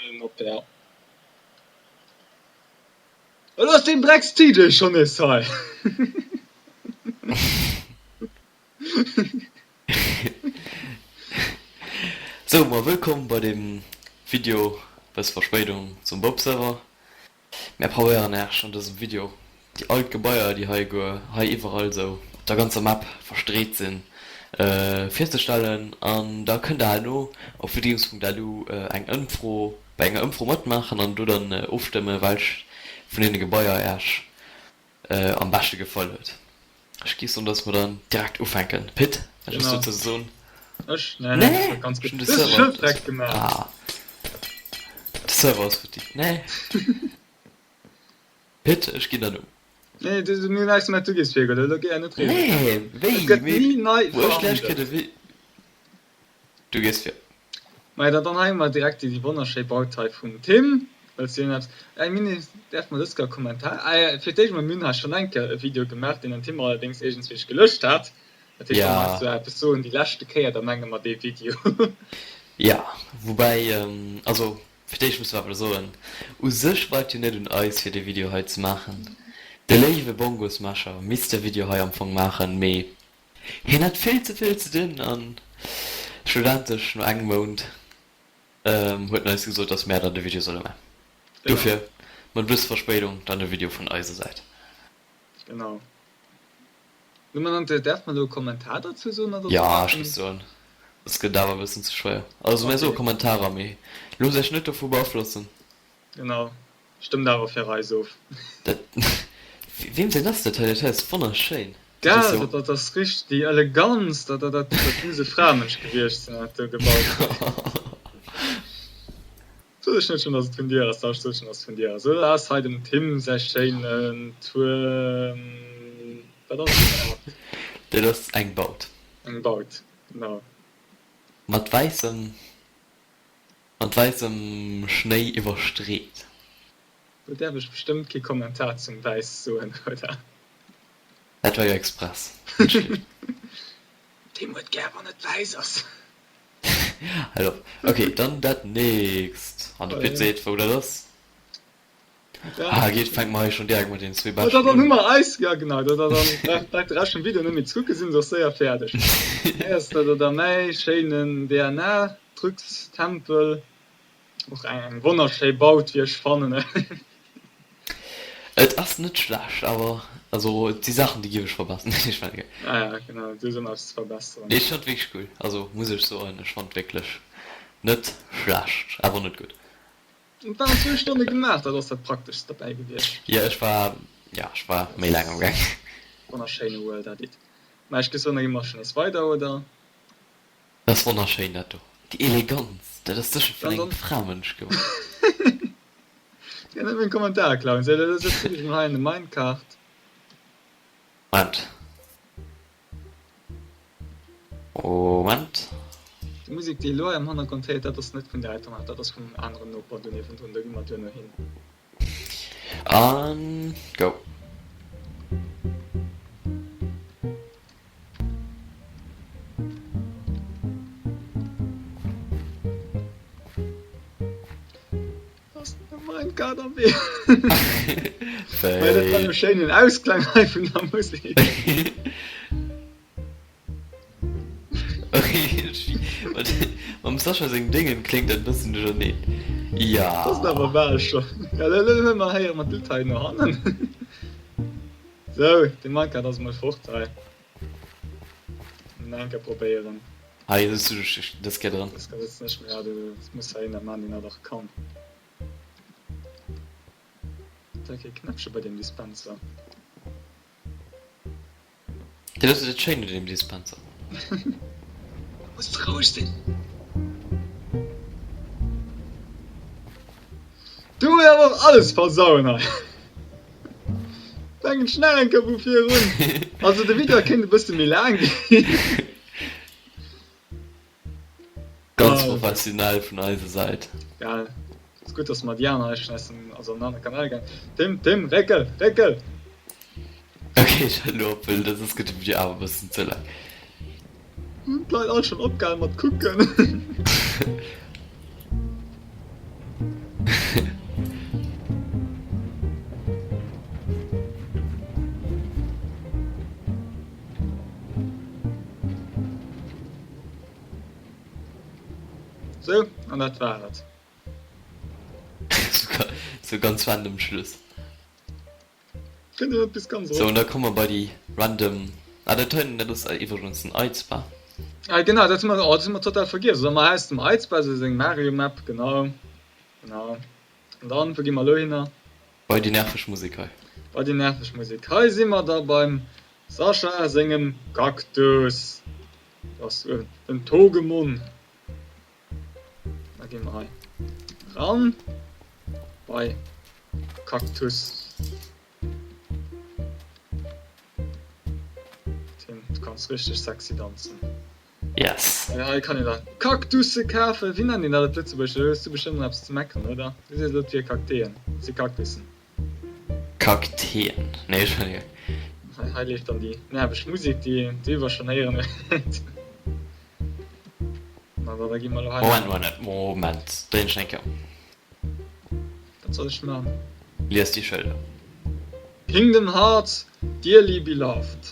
Huelen op, ja. Elo ass deen Drecks TJ schonn nees hei. Sou, ma wëllkomm bei dem Video, bëss Verspéidung zum Bob-Server. Mär probéieren Äerch an dësem Video déi alt Gebaier déi hei guer hei iwwerall sou op der ganzer Map verstreet sinn virzestellen an da kënnt der herno op videogames.lu eng Ëmfro bei enger Ëmfro matmaachen an do dann ofstëmme welch vun deene Gebaier Äerch am beschte gefall huet. Ech géif soen dass mer dann direkt ufänken. Pit, wat hues du ze soen? Ech? Nee, nee, dat war ganz gutt. Du hues de Server direkt gemaach. Ah, de Server ass futti. Nee. Pit, ech ginn der no. Nee, du, mir hunn näischt gemaach, du gees virgoen, elo géi net rieden. Nee, wéi? Et gëtt ni nei verhandelt. Du gees vir. Maja, da dann hei hu mer direkt déi wonnerschéi Baut hei vum Tim. Wëlls du hien eppes, eng Minute, däerf mer dës gar Kommentar, ah ja, fir d'éischt mol, mir hunn hei schonn eng Kéier e Video gemaach, deen den Tim allerdéngs iergendswéi gelöscht hat. Dat heescht, wa mer Ja. eis do eppes soen déi leschte Kéier, da menge mer dee Video. Ja, woubäi, also fir d'éischt musse mer awer soen, u sech war et jo net un eis fir dee Video hei ze maachen. De léiwe Bongosmasher misst de Video hei am Fong maachen, mee Hien hat vill ze vill ze dinn an schlussendlech no engem Mount huet en eis gesot, dass mär dann de Video solle man. Genau. Dofir mat e bësse Verspéidung dann e Video vun eiser Säit. Genau. Nu man an däerf man elo e Kommentar dozou soen oder Jo, soll ech géif maachen? soen, et gëtt awer e bëssen ze schwéier. Also mär soe Okay. Kommentarer, mee loosst iech net dovu beaflossen. Genau. Stëmmt awer fir eis of. Dat, weem säin ass dat hei? Dat hei ass wonnerschéin. Dat ass Gell, jo. dat ass richteg déi Eleganz, dat dat dat muss e Fraemënsch gewiescht sinn, dat do gebaut huet. Sot ech net schonn, dass et vun dir ass? Dach, ech sot schonn, dass et vun dir ass. Sou, dat ass hei dem Tim säi schéinen Tuerm. Wat ass dat iwwerhaapt? Dat ass eng Baut. Eng Baut, genau. Mat wäissem. Mat wäissem Schnéi iwwerstreet. Do däerf ech bestëmmt kee Kommentar zum Wäiss soen, oder? Dat war jo express, entschëllegt. Tim huet gär wann et wäiss ass. Hal op. Ok, dann dat nächst. An de Pit seet wou dat ass. Ah geet, fänke mer hei schon direkt mat den zwee Da, beschten dann hu un. mer eis, ja genau, da, da, dann brauch brauch de Rescht vum Video net méi ze kucken, sinn se och séier fäerdeg. Hei ass da da mäi schéinen DNA Trucks-Tempel, och eng eng wonnerschéi Baut wéi ech fannen. Et ass net schlecht, awer also et si Saachen déi giff ech verbesseren. Nee ech mengen. Ah ja genau, do ass ëmmer eppes ze verbesseren. Nee ech fannt wierklech cool, also muss ech soen, ech fannt wierklech net schlecht, awer net gutt. Et waren zwou Stonne gemaach, dat ass dat Prakteschst derbäi gewiescht. Jo, ech war, jo, ech war méi laang am Gaang. Wonnerschéine World Edit. Mä ech géif soen, da gi mer schon nees weider, oder? Dat ass wonnerschéin dat do. Déi Eleganz, dat ass sécher vun Dann, engem dann. Framënsch gemaach. Kann net meng Kommentare klauen. Sou, da setze ech mol hei an de Minecart. Moment. Moment. Déi Musek déi elo hei am Hannergrond héiert, dat ass net vun der Automat, dat ass vum aneren Noper do niewendrun, do gi mer duerno hin. An go. Ass de Minecart am Wee? Well dat war e schéinen Ausklang hei vun der Musek. Mam Sascha sengem Déngen kléngt dat e bëssen duercherneen. Ja. Dat ass awer bal schonn. Ja, lo huele mer héiere mer d'Lutt hei no hannen. Sou, de Minecart ass emol fort hei. Nach eng Kéier probéieren. Hei sëtz du dech dës Kéier dran. Dës Kéier sëtzen ech méi, ja, dat muss hei een dat man, deen dat och kann. Gëtt hei kee Knäppche bei deem Dispenser? Dat ass jo dat Schéint un deem Dispenser. Muss roueg sinn. Du hues awer och alles versauen hei. Fänken schnell eng Kéier vu vir un. Also de Video kéint e bësse méi laang ginn. Ganz professionell vun eiser Säit. Gell. Ass gutt, dass mer déi aner hei schon aus dem, also an den anere Kanal gaang. Tim, Tim, réckel, réckel! Ok, ech halen elo op, well soss gëtt de Video awer e bëssen ze laang. Hunn d'Leit all schon opgehal mat kucken? Sou, an dat war et. Sou ganz random Schluss. Kënnt een net bis ganz Sou, erop. an da komme mer bei déi random, ah dat hei, dat ass iwwregens den Eizba. Ah genau, dat hu mer, oh dat hu mer total vergiess. Also mer aus dem Eizba, sou seng Mario Map, genau, genau. An dann, wou gi mer elo hinner? Bei déi nerveg Musek hei. Bei déi nerveg Musek. Hei si mer da beim Sascha sengem Kaktus. Do ass uewen den Togemon. Da gi mer hei ran bei Kaktus. Tim, du kanns richteg sexy danzen. Yes. Ja, hei kann een da Kaktusse kafen. Wéi nennt een dat op Lëtzebuergesch? Do hues du bestëmmt nach eppes ze meckeren, oder? Du sees elo, et wier Kakteen. Et si Kaktussen. Kakteen. Nee, ech hunn. Hei, hei leeft dann déi nerveg Musek, déi Dir iwwer schonn héieren hutt. Na da, da gi mer elo hei. Moment, Moment, Moment, dréin ech eng Kéier ëm. Wat soll ech man? Lies déi Schëlder. Kingdom Hearts Dearly Beloved.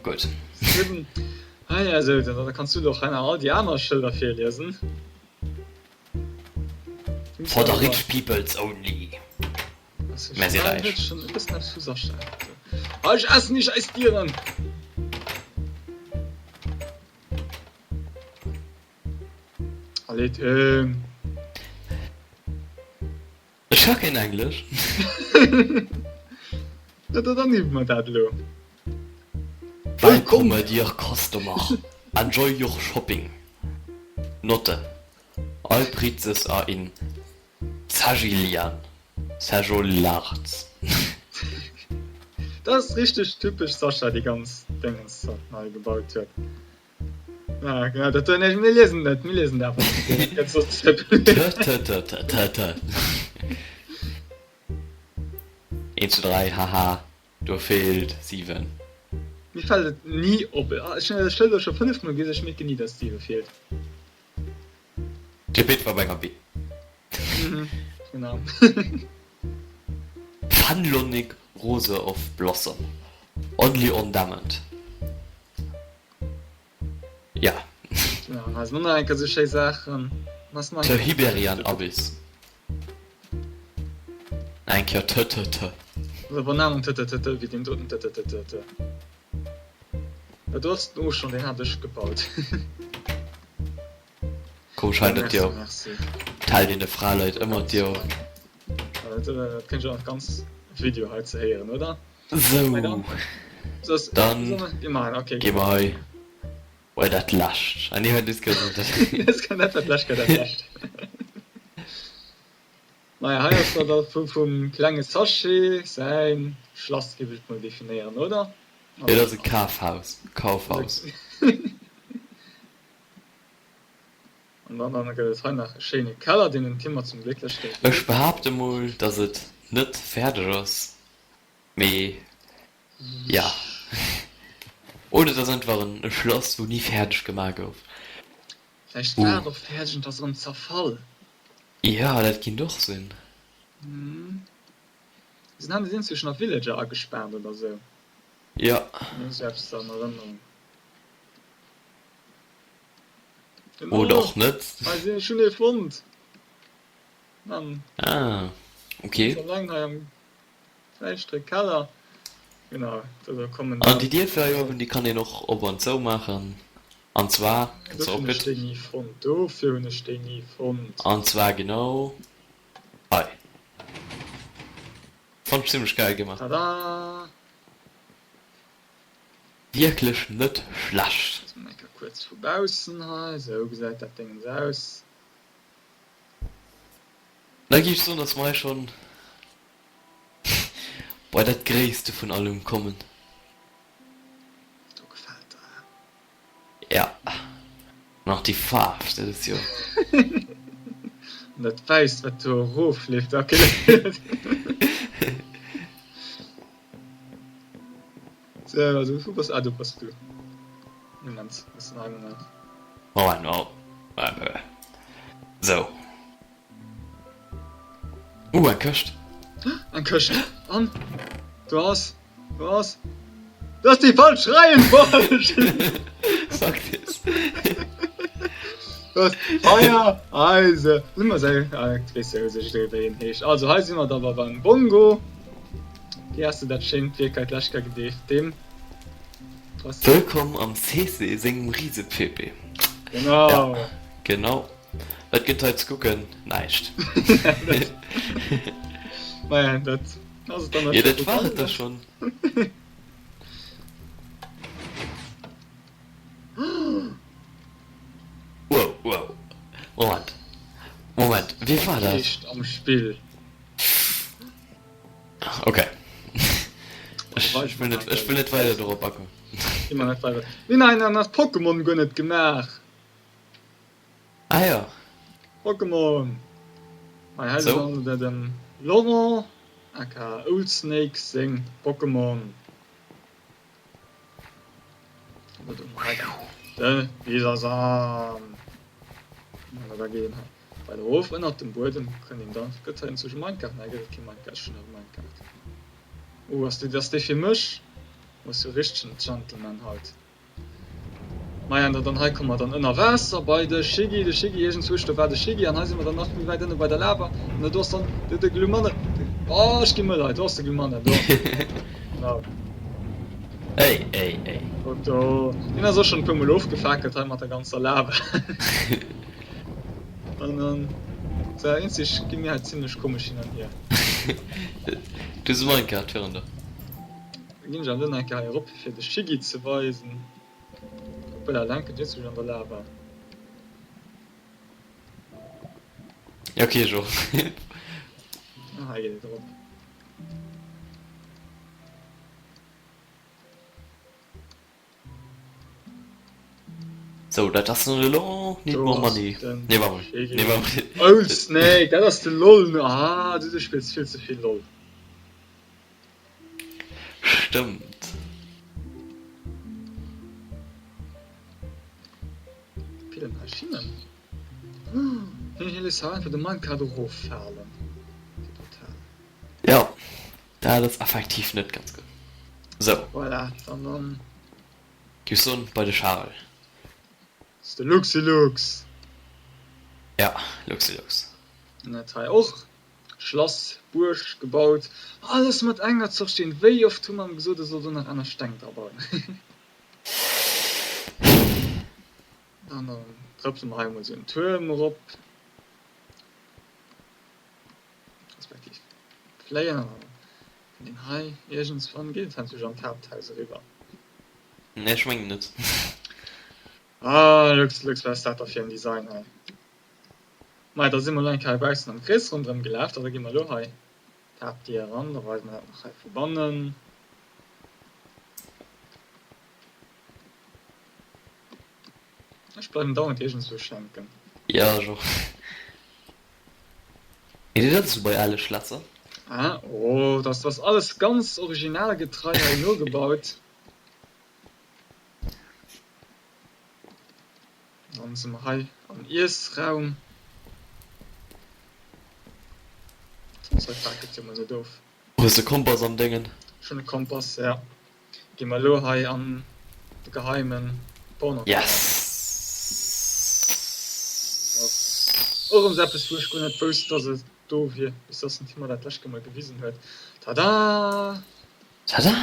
Gutt. Ah ja, esou, da kanns du och hei nach all déi aner Schëlder virliesen. For the rich peoples only. Mä si räich. Ech essen déi scheiß Dieren! Allez Tim! Ech ka keen Englesch. Da dann übe mer dat elo. Welcome dear customer, enjoy your shopping. Note, All prices are in Sajilian, Sajollards. Dat ass richteg typesch Sascha, déi ganz Déngens wat en hei gebaut huet. Ja, genau, dat do, nee, mir liesen net, mir liesen dat einfach net, dat gëtt soss ze blöd. T t t t t 1 zu 3, haha, do feelt 7. Mir fällt et ni op, ech hunn dat Schëld elo scho 5 mol gesinn, ech mierken ni, dass 7 feelt. De Pit war op enger Binn. Mhm, genau. Fanlonic Rose of Blossom, only on Damned. Ja. Genau, hei sinn och nach eng Kéier sou schéi Saachen. The Hiberian Abyss. Nach eng Kéier t t t. Also bon aneren t t t t wéi deen doten t t t t t. Dat do ass den Auchan, deen hat ech gebaut. Komm scheint et jo. D'hält een de Fraleit ëmmer d'Dier op. Dat kënnt jo nach ganz Video hei ze héieren, oder? Sou, dann gi mer hei bei dat lescht. Ah nee, dat gëtt net. Dat lescht gëtt dat lescht. Maja, hei ass da da vum klenge Sachet säin Schlass, géif ech et mol definéieren, oder? Jo, dat ass e Kafhaus, Kaufhaus. An dann dann gëtt et hei nach e schéine Keller, deen den Tim mer zum Gléck lech géif. Ech behaapte mol, dass et net fäerdeg ass, mee ja. Oder et ass einfach e Schlass, wou ni fäerdeg gemaach gouf. Vläicht war et och fäerdeg an et ass erëm zerfall. Jo, dat kinnt och sinn. Sinn hannen iergendwéi nach Villager agespaart oder sou? Jo. Mir hunn sou eppes an Erënnerung. Oder och net. Hei sinn, ech hunn ee fonnt. Mann. Ah, okay. Ganz alleng hei am däischtere Keller. Genau, do kommen An déi Dier fir hei uewen, déi kann een och op an zou maachen. An zwar, kënns Dofir op hunn ech gëtt. déi ni fonnt. Dofir hunn ech déi ni fonnt. An zwar genau hei. Fannt ech zimmlech geil gemaach. Tada! Wierklech net schlecht. Jetzt mol eng Kéier kuerz vu baussen hei, sou gesäit dat Déngens aus. Da géif ech soen, dass mer hei schon bei dat gréisste vun allem kommen. Do gefält der, hä? Ja, nach déi Faarf, dat ass jo. An dat Wäisst, wat do erofleeft, ok. So, also wou bass, ah do bass du. Moment, mussen hei mol nach. Moment, Moment, sou. Uh, eng Këscht. Eng Këscht. An do ass, do ass, do ass déi falsch Reihenfolg. Fuck this. Das Feier, Eise. Nimmer sei, ah, du weess jo u sech elo, wéi en heescht. Also, hei si mer da beim Bongo. Wéi has de dat schéint Wierk hei d'lescht Kéier gedeeft, Tim? Was? Wëllkomm am CC sengem Rise-PP. Genau. Ja, genau. Wat gëtt hei ze kucken? Näischt. Maja, dat ass et dann Jo, dat war et da schonn. Wow, wow. Moment. Moment, wéi war dat? Heescht am Spill. Okay. Ech, ech wëll net, ech wëll net weider dorop agoen. Immer net weider. Mir hunn nach nach Pokémon guer net gemaach. Ah jo. Pokémon! Hei hei So. ass dann dem Laurent aka Old Snake seng Pokémon. De Bisasam! Da geet een hei weider erof ënnert dem Buedem kënnt een dann, gëtt hei enzwousch e Minecart? Nee, gëtt et kee Minecart, ech hunn nach e Minecart. Oh, ass dee, ass dee fir mech? Oh, ass jo richtegen Gentleman haut. Maja, an dann hei komme mer dann ënner Waasser bei de Shiggy, de Shiggy, iergendzwousch do war de Shiggy an hei si mer dann nach méi wäit ënne bei der Lava an do ass dann de, de Glumanne, de, oh, ech gi mëll hei, do ass de Glumanne, do, genau. Ey, ey, ey. Kuck do, deen ass och schonn e puer mol ofgefakelt hei mat der ganzer Lava. An dann, sou, eenzeg gi mir hei zimlech komesch hin an hier. Du hues e Minecart virun der. Da ginn ech awer elo nach eng Kéier hei erop fir de Shiggy ze weisen. Hoppala, lenken huet sech an der Lava. Ja okay ech och. Ah hei geet et erop. Sou dat ass nun elo need Do more ass money. den Nee warte mol, Shiggy. nee warte mol. Old Snake, dat ass de LOL. Ah du du spills vill ze vill LOL. Stëmmt. Villen hei Schinnen. Hien léisst hei einfach de Minecart eroffalen. Wéi brutal. Jo, dat ass effektiv net ganz gutt. Sou. Voilà, dann dann. Giff soen, bei de Charel. Ass de Luxilux. Ja, Luxilux. Net hei och Schlass, Buerg gebaut, alles mat enger Zort Steen. Wéi oft hu mer em gesot, e soll do nach aner Steng dra bauen? An dann trëppele mer hei emol esou en Tuerm erop, respektiv fléien, an dann kënnt een hei iergendswann, geet et heiansdo an d'Haapthaus eriwwer. Nee, ech mengen net. Ah, Lux, Lux, wat ass dat da fir en Design hei? Maja, da si mer elo eng Kéier hei baussen am Krees ronderëm gelaf. Da gi mer elo hei d'Haaptdier eran. Da weise mer dat nach hei vu bannen. Ech bleiwen dauernd iergendswou schenken. Jo, ech och. Geet dir dat esou bei ale Schlässer? Ah, oh, dat ass alles ganz originalgetrei hei nogebaut. Dann si mer hei am Iessraum. Soss hei faakelt jo mol net of. Hues de Kompass am Déngen? Ech hunn e Kompass, ja. Gi mer elo hei an de geheimen Pornokeller. Yes! Och erëm sou eppes wou ech guer net wousst dass et do wier, bis dass den Tim mer dat d'lescht Kéier mol gewisen huet. Tada! Tada!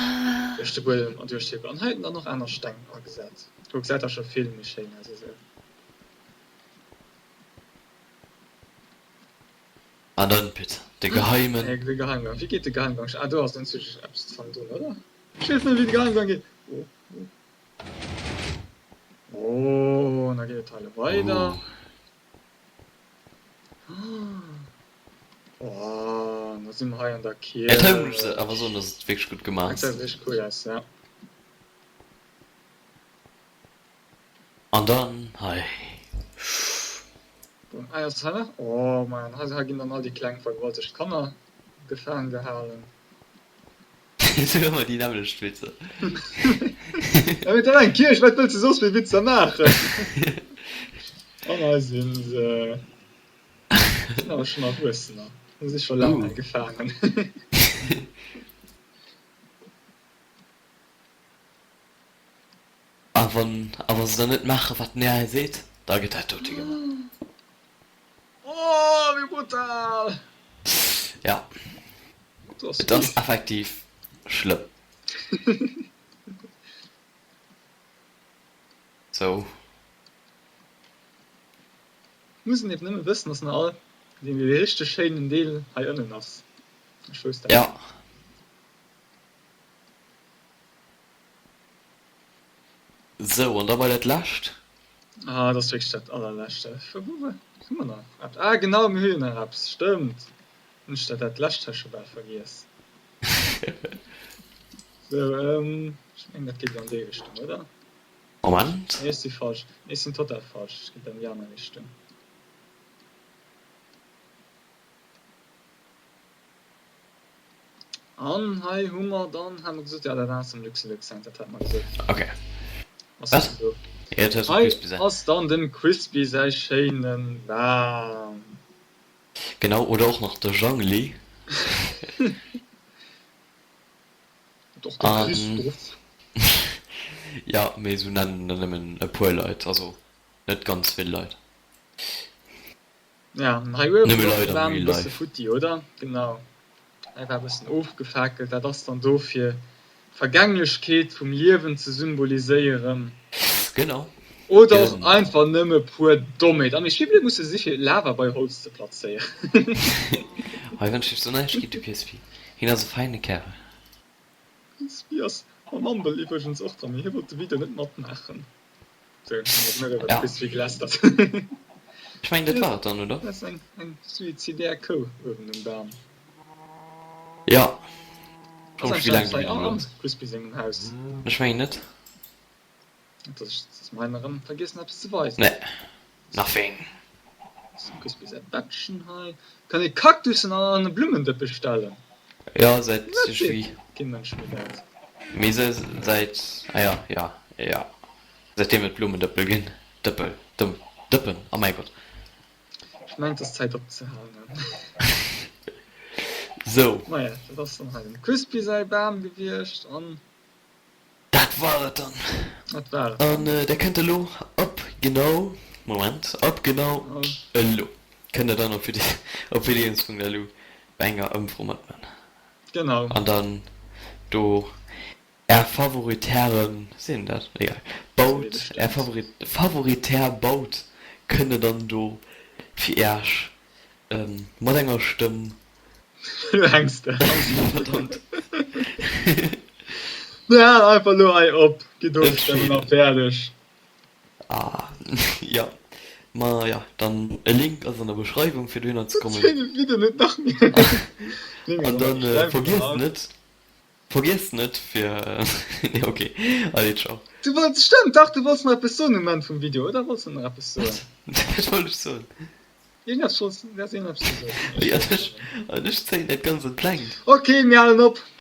Duerch de Buedem an duerch d'Hiwwel. An hei huet en dann och aner Steng agesat. Do gesäit da scho vill méi schéin aus esou. An dann, Pit, de geheimen. De Geheimgang. Wéi geet de Geheimgang? Ah, do ass enzwousch eppes hannendrun, oder? Ech weess net, wéi de Geheimgang geet. Oh, oh. Oh, an da geet et hei elo weider. Oh, da si mer hei an der Kierch. Et hei muss ech awer soen, dass et wierklech gutt gemaach ass. Dat gesäit richteg cool aus, ja. An dann hei. Hei ass hei nach. Oh man, hei ginn dann all déi kleng vergewaltegt Kanner gefaang gehalen. Sou ëmmer déi nämmlecht Witzer. Ja mee dat war eng Kierch, wat wëlls de soss fir Witzer maachen? An hei sinn se. Sinn awer schonn Erwuessener, hu sech scho laang hei gefaangen. A wann a wa se dann net maachen, wat den Här hei seet, Da gëtt dat dote gemaach. Oh, wéi brutal! Ja. Et ass effektiv schlëmm. Sou. Muss een eben nëmme wëssen, dass nach all deen dee richteg schéinen Deel hei ënnen ass. Ech wousst dat Ja. net. Sou, an da bei dat lescht. Ah, dat ass wierklech dat allerlescht. Wou hu mer nach eppes? Ah genau, mir hu jo nach eppes, stëmmt. Hunn ech dat dat lescht hei scho bal vergiess. Sou, ech mengen dat geet an déi Richtung, oder? Moment. Nee, ech si falsch. Nee, ech sinn total falsch. Et geet an déi aner Richtung. An hei hu mer dann, hate mer gesot, jo dat ass am Luxembourg Center, dat hate mer gesot. Ok. Ass Wat? dann do. Jo, dat ass dem Hei Crispy säin. ass dann dem Crispy säi schéine Bam. Genau, oder och nach de Jangli. Oder och de An, Christophe. jo, mee esou nennen en nëmmen e puer Leit, also net ganz vill Leit. Ja, an hei uewen Nëmme ass Leit de am Bam e Real bësse Life. futti, oder? Genau, hei war e bëssen ofgefakelt. Dat ass dann do fir d'Vergänglechkeet vum Liewen ze symboliséieren. Genau, Oder och genau. einfach nëmme puer Dommheet. A méi wéi blöd muss e si fir Lava bei Holz ze plazéieren. Hei wënschen ech sou näischt géint de PSP. Hien ass e feine Kerl. Crispy ass mam Mumble iwwregens och dran, mee hie wollt de Video net matmaachen. Sou, hu mer genuch iwwer Ja. Crispy gelästert. Ech mengen dat war et dann, oder? Dat ass eng, eng suizidär Kou uewen um Bam. Ja. Ass Fro mech wéi laang anscheinend de hei Video elo am ass. Crispy sengem Haus. Ech mengen net. Net dass ech dass mer hei nach erëm vergiessen eppes ze weisen. Nee. Nothing. Crispy säi Bettchen hei. Kann ee Kaktussen an e Blummendëppe stellen? Jo, säit Dat ech seet wéi. kee Mënsch méi dat. Mee se säit, ah ja, ja, ja, säitdeem et Blummendëppel ginn. Dëppel, Dëm, Dëppen, oh mäi Gott. Ech mengen et ass Zäit opzehalen. Sou. Maja, dat ass dann hei dem Crispy säi Bam gewiescht an. Dat war et dann. Dat war et dann. An der kënnt elo ab genau, Moment, ab genau elo kënnt der dann op op videogames.lu bei enger Ëmfro matman. Genau. An dann do är favoritären, seet een dat? Egal, baut, är favoritär baut kënnt der dann do fir äerch mat enger Stëmm Lo hänks de. Verdammt. Mir halen einfach lo hei op, gitt ofstëmmen a fäerdeg. Ah, jo. Ma jo, dann e Link ass an der Beschreiwung fir dohinner ze kommen. Zéi den Video net nach méi. An dann vergiesst net, vergiesst net fir, nee ok, allez ciao. Du wollts, stëmmt, dach du wollts nach eppes soen um Enn vum Video, oder? Wollts du nach eppes soen? Wat wollt ech soen? Iergendepps wolls du, du has iergendepps gesot. Jo, ech, an ech zéien dat Ganzt an d'Längt. Ok, mir halen op.